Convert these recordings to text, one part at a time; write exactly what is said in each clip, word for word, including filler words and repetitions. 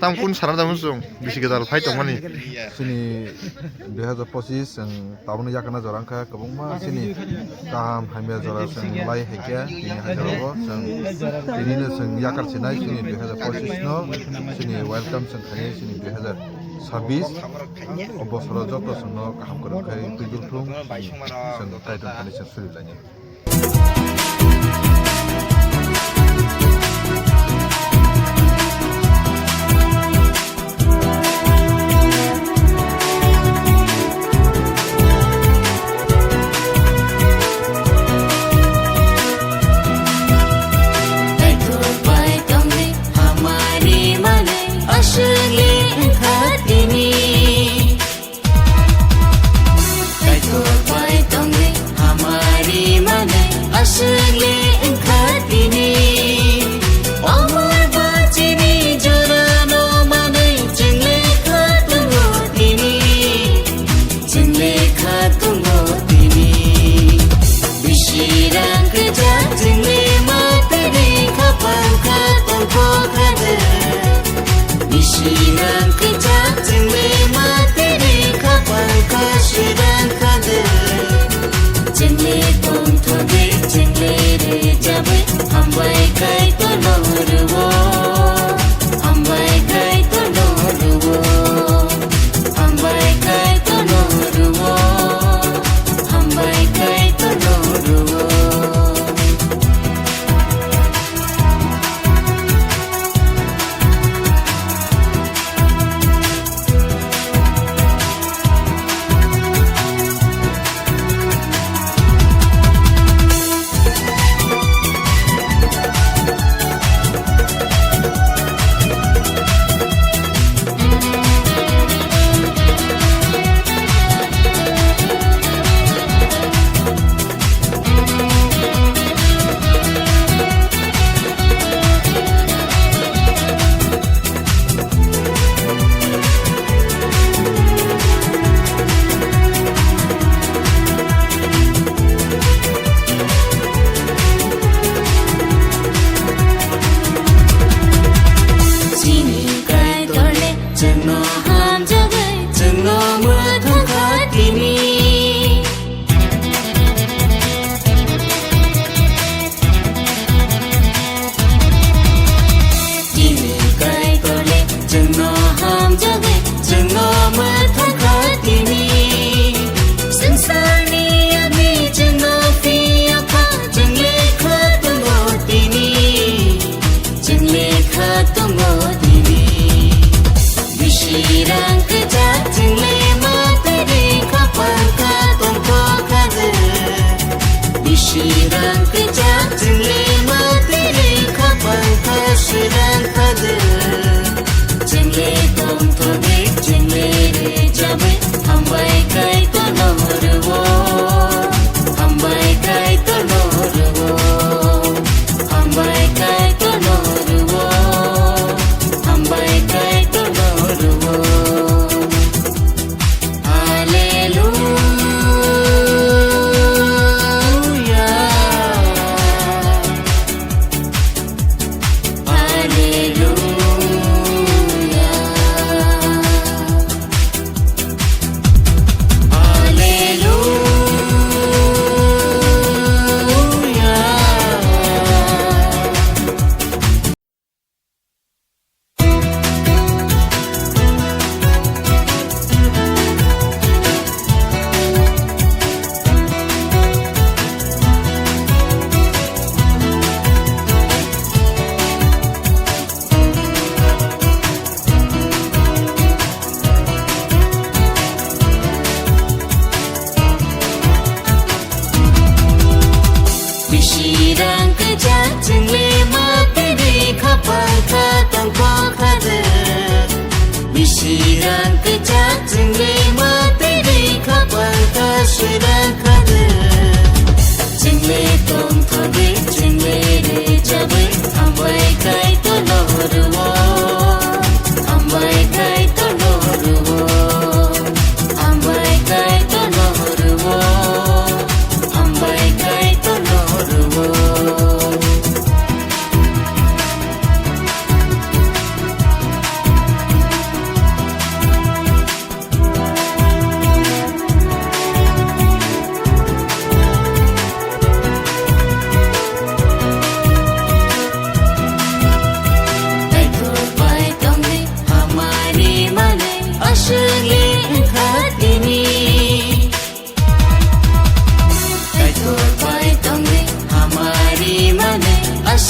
Tam kun sara da musung bisi gedal phai tongmani. Chini dui hazar pochis chwng tabukni yakana jora wngkha kwbangma chini kaham hamya jora chwng lai haikhe tini haikhe rogo chwng tinino chwng yakar sinai chini dui hazar pochis no chini welcome chwng khainai chini dui hazar sabis o bosoro joto chwngno kaham kwrwng khai twijol thung chwng kaitor thani chwng suri lainai. Kaitor bai tongwi hamari manwi aswkni wngkha tini. Kaitor bai tongwi hamari manwi aswkni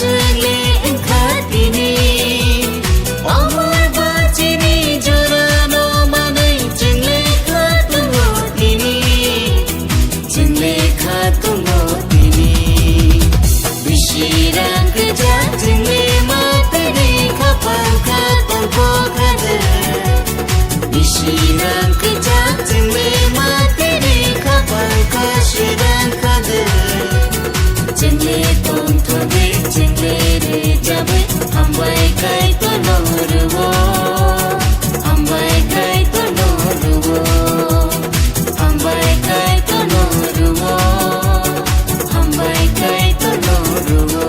Chwng le wngkha tini, omo ba chini jorano manwi chwng le kha tongo tini. Chwng le kha tongo tini. Bisi rang kwchak chwng le matwrwi khaphang kha tongkho kha de. Bisi rang kwchak chwng le matwrwi khaphang kha swi rang kha de. Chwng le tongtho de, chwng le rwjabwi hambai Kaitorno rwo. Hambai Kaitorno rwo. Hambai Kaitorno rwo. Hambai Kaitorno rwo.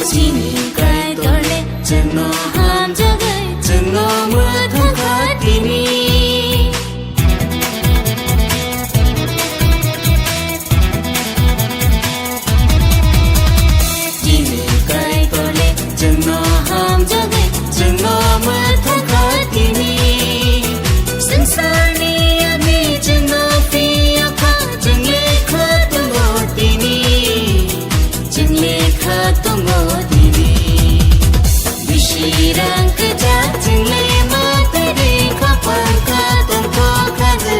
Chini Kaitor le chwngno hamjagwi, chwngno mwthang kha tini. Chini Kaitor le chwngno hamjagwi, chwngno mwthang kha tini. Swngcharni yakni chwngno phiya kha, chwng le kha tongo tini. Chwng le kha tongo tini. Bisi rang kwchak chwng le matwrwi khaphang kha tongkho kha de.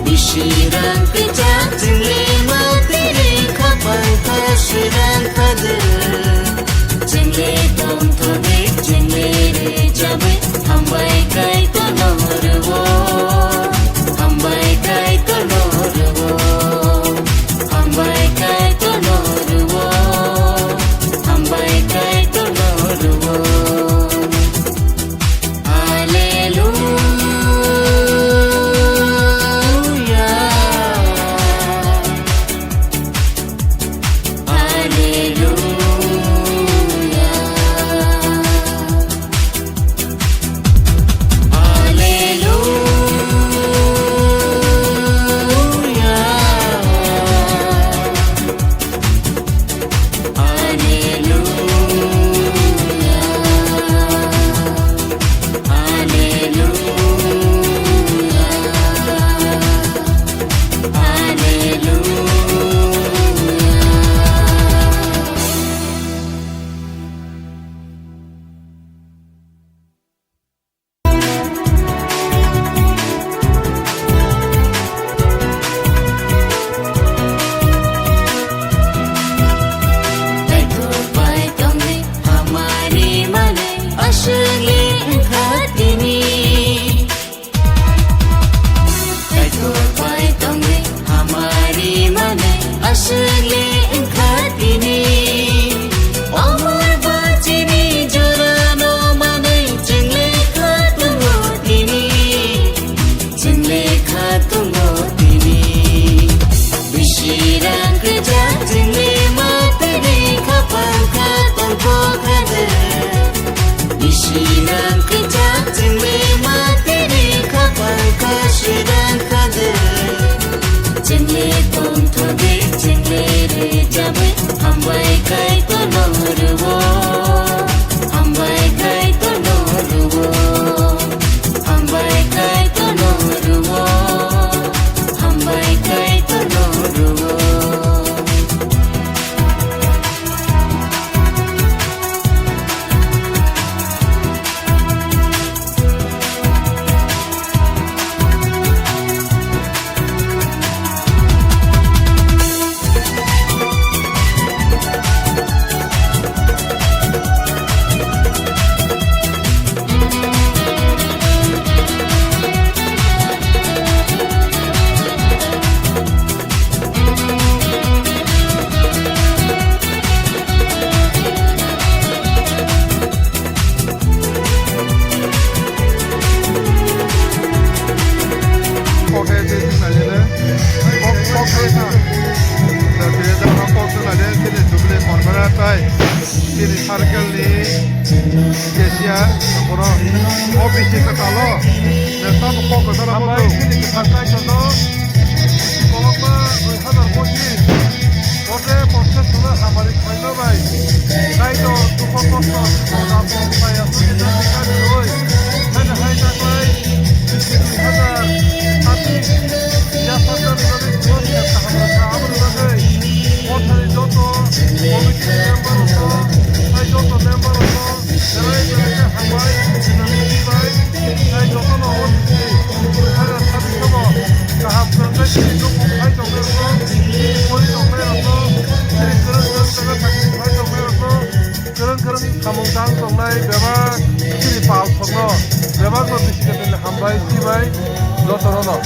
Bisi rang kwchak chwng le matwrwi khaphang kha swi rang kha de. Chwng le tongtho de, chwng le rwjabwi hambai Kaitorno rwo. Hambai Kaitorno rwo. Hambai Kaitorno rwo, hambai Kaitorno rwo. Alleluia, alleluia. Bisi kwtalo, tamo kok kwtalo. Hambai chini kwthar Kaitorno, kolokma dui hazar pochis, bote porsesno hamari khlaima bai, Kaitor dukho kosto, bipod apod, bai aswk khe tamo kaitor oi, haino hai taklai, bisi dui hazar chhabis, yapharjani bagwi Dios kaham rwkha, aboni bagwi mothani joto committee member rokno, hai joto member rokno, belai belai khe hambai, sinamti bai, hai jotono o bisi dui hazar chhabis o bo kaham kwrwngkhe chini nukhung khai tongnai rokno, chini pori tongnai rokno, chini kwrwng kwrwng jaga thangwi khai tongnai rokno, kwrwng kwrwng samung tang tongnai bebak chini pal thokno, bebakno bisi kwthwini hambai sibai jotono no.